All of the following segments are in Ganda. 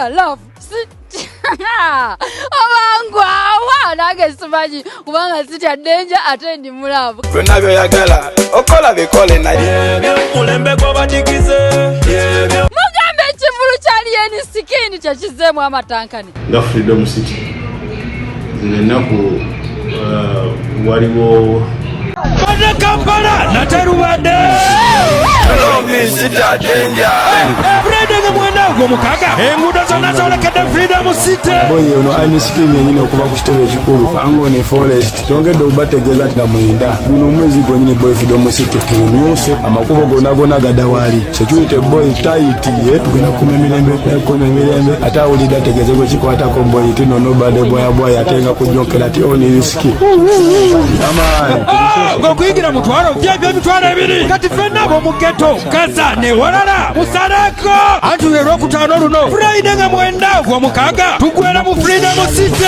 Under love obangwawa nange simanyi kubanga sitya danger ate ndi mu love. Byonna byoyagala okola bikole naye. Mulembe gw'abadigize. Mugambe ekivulu kya Alien Skin kyekizeemu amatankane. Nga Freedom City zino ennaku waliwo Badde Kampala nate lubadde. Friday nga 9 ogwomukaaga enguudo zonna zolekedde Freedom City. Boy ono Alien Skin yenyini okuva ku kitebe ekikulu Fangone Forest twongedde okubategeeza nti na 9 guno omwezi gwenyini boy Freedom City tumyuse amakubo gonna gonna gadawali security boy tight ye tugenda kukuma emirembe nekukuma emirembe ate awulidde ategeeze gwe kikwatako boy tino nobade boya boy ate nga kujokera ti on risk amaani. Ng'okuyingira mutwalo vyebyo 20,000. Kati ffenna ab'omu ghetto Gaza ne walala musaleko anti lwe lwokutaano luno Friday nga 9 ogwomukaaga tugwera mu Freedom City.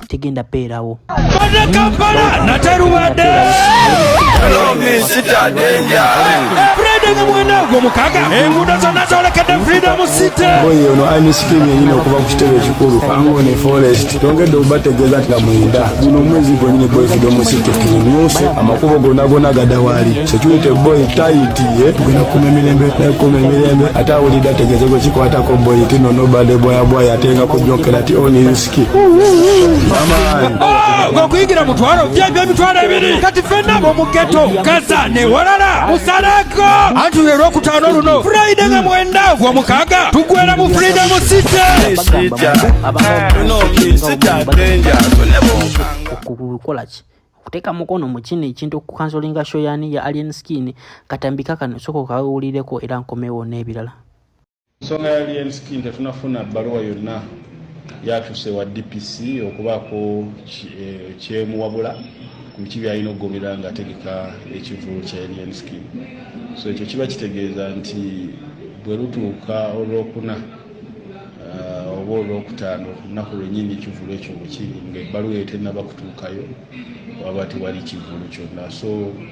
Tegenda beerawo. Badde Kampala nate lubadde. Friday nga 9 ogwomukaaga enguudo zonna zolekedde Freedom City. Boy ono Alien Skin yenyini okuva ku kitebe ekikulu Fangone Forest twongedde okubategeeza nti na 9 guno omwezi gwenyini boy Freedom City tumyuse amakubo gonna gonna gadawali security boy tight ye tugenda kukuma emirembe nekukuma emirembe ate awulidde ategeeze gwe kikwatako boy tino nobade boya boy ate nga kujokera ti on risk amaani. Ng'okuyingira mutwalo vyebyo 20,000. Kati ffenna ab'omu ghetto Gaza ne walala musaleko anti lwe lwokutaano luno Friday nga 9 ogwomukaaga tugwera mu Freedom City. Okukola ki? Okuteeka mukono mu kino ekintu okukansolinga show yani ya Alien Skin. Katambika kano sooka okawulireko era nkomewo n'ebirala. Ensonga ya Alien Skin, tetunafuna bbaluwa yonna yatuuse wa DPC okubaako kyemuwabula ku biki byalina okugoberera ng'ategeka ekivulu kya Alien Skin. So ekyo kiba kitegeeza nti bwe lutuuka olwokuna oba olwokutaano, olunaku lwennyini ekivulu ekyo bwekiri ng'ebbaluwa eyo tennaba kutuukayo, waba tewali kivulu kyonna. So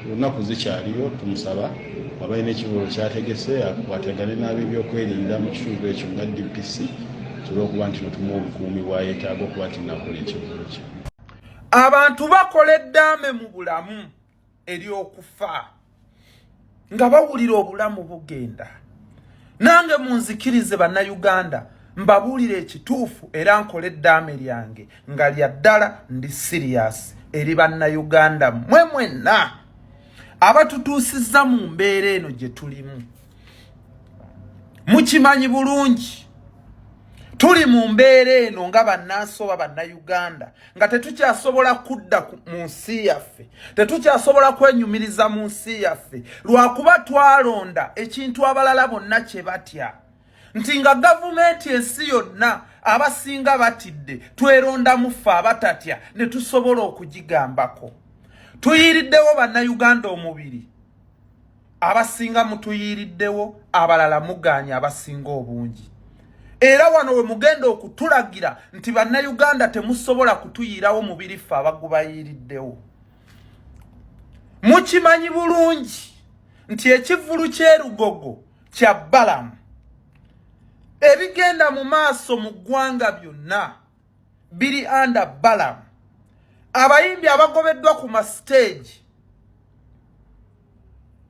olunaku zikyaliyo, tumusaba waba alina ekivulu kyategese akwatagane n'ab'ebyokwerinda mu kitundu ekyo nga DPC tusobole okuba nti notumuwa obukuumi bwayetaaga okuba nti nakola ekivulu kye. Abantu bakola eddaame mu bulamu ery'okufa nga bawulira obulamu bugenda. Nange munzikirize, Bannayuganda, mbabuulire ekituufu era nkole eddaame lyange nga lya ddala, ndi serious eri Bannayuganda mmwe mwenna abatutuusizza mu mbeera eno gye tulimu. Mukimanyi bulungi tuli mu mbeera eno nga bannansi oba Bannayuganda nga tetukyasobola kudda mu nsi yaffe, tetukyasobola kwenyumiriza mu nsi yaffe lwakuba twalonda ekintu abalala bonna kye batya, nti nga gavumenti ensi yonna abasinga batidde, twerondamu ffe abatatya ne tusobola okugigambako. Tuyiriddewo Bannayuganda omubiri, abasinga mutuyiriddewo, abalala mugaanya, abasinga obungi. Era wano we mugenda okutulagira nti Bannayuganda temusobola kutuyiirawo mubiri ffe abagubayiriddewo. Mukimanyi bulungi nti ekivulu ky'erugogo kya Balamu, ebigenda mu maaso mu ggwanga byonna biri under Balamu. Abayimbi abagobeddwa ku masiteegi,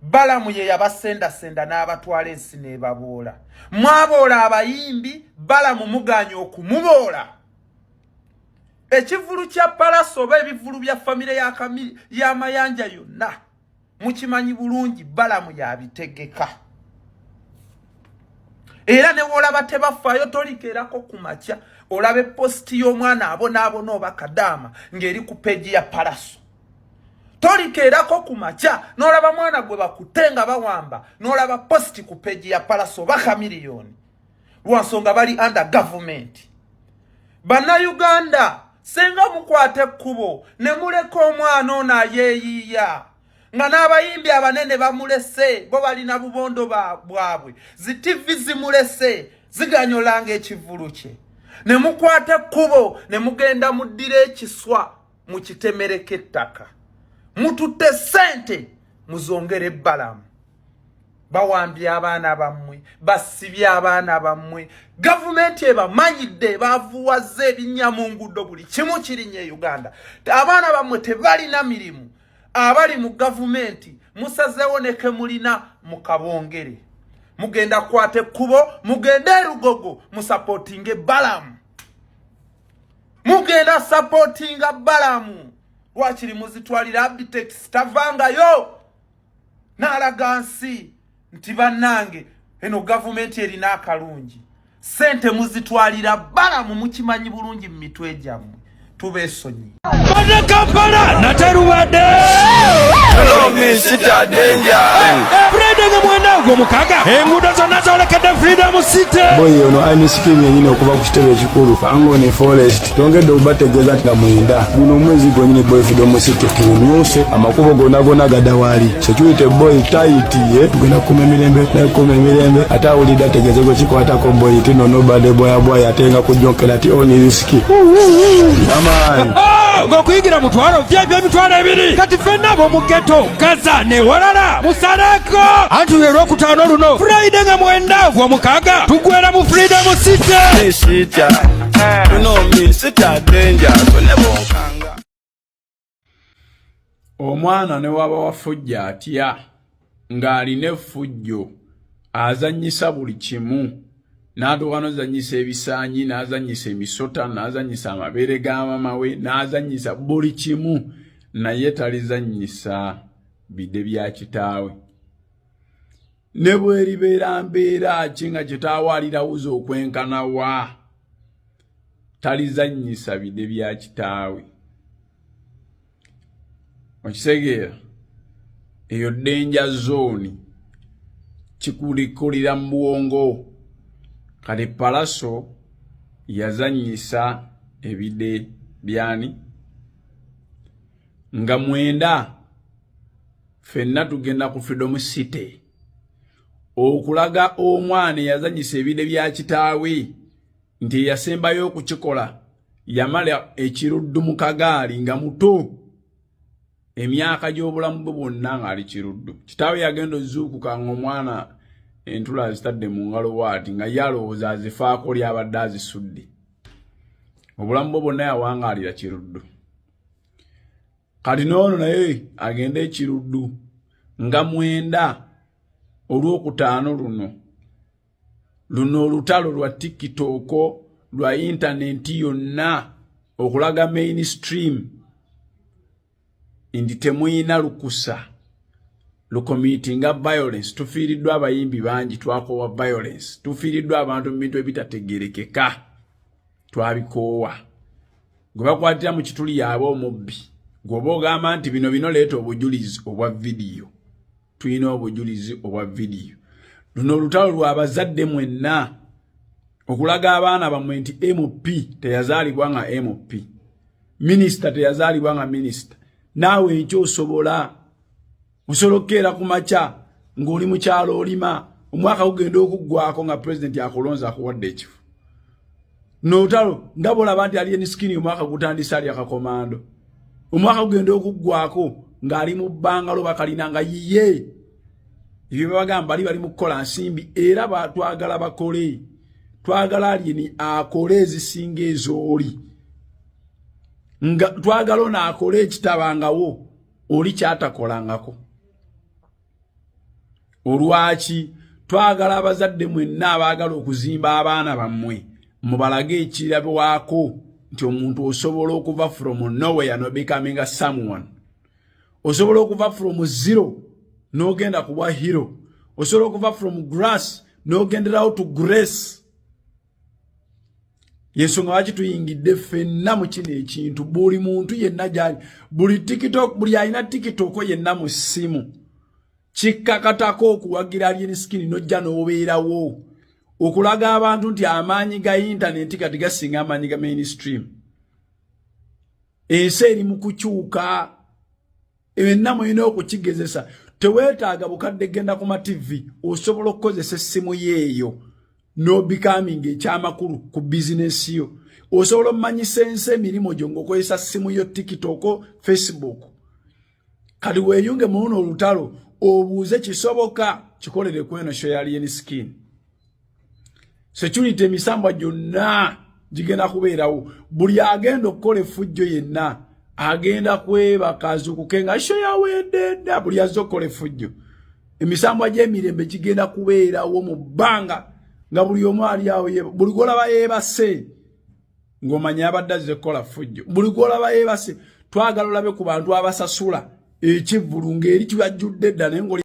Balamu ye yabasendasenda n'abatwala ensi n'ebaboola. Mwaboola abayimbi, Balamu muganya okumuboola. Ekivulu kya Palaso oba ebivulu bya famire y'Amayanja yonna mukimanyi bulungi Balamu yabitegeka. Era ne wolaba tebafaayo, tolikerako ku makya olaba epost y'omwana abonaabona oba kadaama ng'eri ku page ya Palaso. Tolikeerako ku makya n'olaba mwana gwe bakutte nga bawamba n'olaba post ku page ya Palaso oba Chameleone, lwansonga bali under government. Bannayuganda, senga mukwata ekkubo ne muleka omwana ono ayeeyiiya nga n'abayimbi abanene bamulese, bo balina bubondo bwabwe, zi TV zimulese ziganyolanga ekivulu kye, ne mukwata ekkubo ne mugenda muddira ekiswa mukitemereko ettaka, mututte ssente muzongere ebbalamu. Bawambye abaana bammwe, basibye abaana bammwe, gavumenti ebamanyidde, bavuwazza ebinnya mu nguudo, buli kimu kirinnya e Uganda. Abaana bammwe tebalina mirimu. Abali mu gavumenti musazeewo ne kemulina mu kabongere, mugenda kukwata ekkubo mugende erugogo musapootinge Balamu, mugenda sapootinga Balamu. Lwakiri muzitwalira Abitex tavangayo n'alaga nsi nti bannange eno gavumenti erina akalungi. Sente muzitwalira Balamu, mukimanyi bulungi mu mitwe gyammwe, tubeesonyi. Bane Kampala naterubadde Friday nga 9 ogwomukaaga, enguudo zonna zolekedde Freedom City. Boy ono Alien Skin yenyini okuva ku kitebe ekikulu Fangone Forest twongedde okubategeeza nti nga 9 guno omwezi gwenyini boy Freedom City tumyuse, amakubo gonna gonna gadawali, security boy tight ye tugenda kukuma emirembe nekukuma emirembe. Ate awulidde ategeeze gwe kikwatako boy tino nobade boya boy ate nga kujjonkera ti on risk amaanyi. Ng'okuyingira mutwalo, VIP 20,000. Kati ffenna ab'omu ghetto, Gaza ne walala, musaleko anti lwe lwokutaano luno, Friday nga 9 ogwomukaaga, tugwera mu Freedom City. Sitya, you know me, sitya danger, so never onkanga. Omwana ne waba wafujja atya ng'alina effujjo, azannyisa buli kimu, n'atuuka n'ozannyisa ebisaanyi, n'azannyisa emisota, n'azannyisa amabeere ga mama we, n'azannyisa buli kimu, naye talizannyisa bide bya kitaawe. Ne bweribeera mbeera ki nga kitaawe alirawuza okwenkana wa, talizannyisa bide bya kitaawe. Okitegeera? Eyo danger zone, kikulikulira mu bwongo. Kati Palaso yazannyisa ebide byani nga 9 ffenna tugenda ku Freedom City okulaga omwana eyazannyisa ebide bya kitaawe nti eyasembayo okukikola yamala ekiruddu mu kagaali nga muto, emyaka gy'obulamu bwe bwonna ng'ali kiruddu. Kitaawe yagenda ozuukuka ng'omwana entula azitadde mu ngalo waati, nga ye alowooza azifaako lyabadde azisudde. Obulamu bwe bwonna yawangaalira kiruddu. Kati n'ono naye agende ekiruddu nga 9 olwokutaano luno. Luno olutalo lwa TikTok, lwa intaneti yonna, okulaga mainstream nti temuyina lukusa lucommittinga violence. Tufiiriddwa abayimbi bangi, twakoowa violence. Tufiiriddwa abantu mu bintu ebitategerekeka, twabikoowa. Gwe bakwatira mu kituli yaaba omubbi, gweoba ogamba nti bino bino, leeta obujulizi obwa vidiyo. Tulina obujulizi obwa vidiyo. Luno olutalo lwabazadde mwenna okulaga abaana bammwe nti MP teyazaalibwa nga MP, minisita teyazaalibwa nga minisita. Naawe enkya osobola okukeera ku makya ng'oli mukyalo olima, omwaka gugenda okuggwako nga pulezidenti akulonza, akuwadde ekifo. Nolutalo nga bolaba nti Alien Skin omwaka gutandise ali akakomando, omwaka gugenda okuggwako ng'ali mu bbangalo bakalina nga yiye. Ebyo babagamba bali mu kukola nsimbi, era batwagala bakole. Twagala Alien akole ezisinga ezooli, nga twagala ono akole ekitabangawo oli kyatakolangako. Olwaki twagala abazadde mwenna abaagala okuzimba abaana bammwe mubalage ekirabwako nti omuntu osobola okuva from nowhere no becoming a someone, osobola okuva from zero n'ogenda kuba hero, osobola okuva from grass n'ogenderawo to grace. Yensonga lwaki tuyingidde ffenna mu kino ekintu. Buli muntu yenna gyali, buli TikTok, buli alina TikTok yenna mu ssimu, kikkakatako okuwagira Alien Skin, nojja n'obeerawo okulaga abantu nti amaanyi ga intaneti kati gasinga amaanyi ga mainstream. Ensi eri mu kukyuka, enna mulina okukigezesa. Teweetaaga bukadde genda ku mativi, osobola okukozesa essimu yeeyo n'obecominga ekyamakulu ku bizinesi yo. Osobola omumanyisa ensi emirimu gyo ng'okozesa ssimu yo, TikTok, Facebook. Kati weeyunge mu luno olutalo Obuuze kisoboka kikolere ku eno show ya Alien Skin. Security, emisambwa gyonna gigenda kubeerawo. Buli agenda okukola effujjo yenna agenda kwebaka azuukuke nga show yawedde dda. Buli azze okukola effujjo, emisambwa gy'emirembe gigenda kubeerawo mu bbanga nga buli omu ali awo. Buli gwolaba yeebase ng'omanya abadde azze kukola ffujjo. Buli gwolaba yeebase, twagala olabe ku bantu abasasula ekivvulu ng'eri kibajjudde dda, naye ng'oli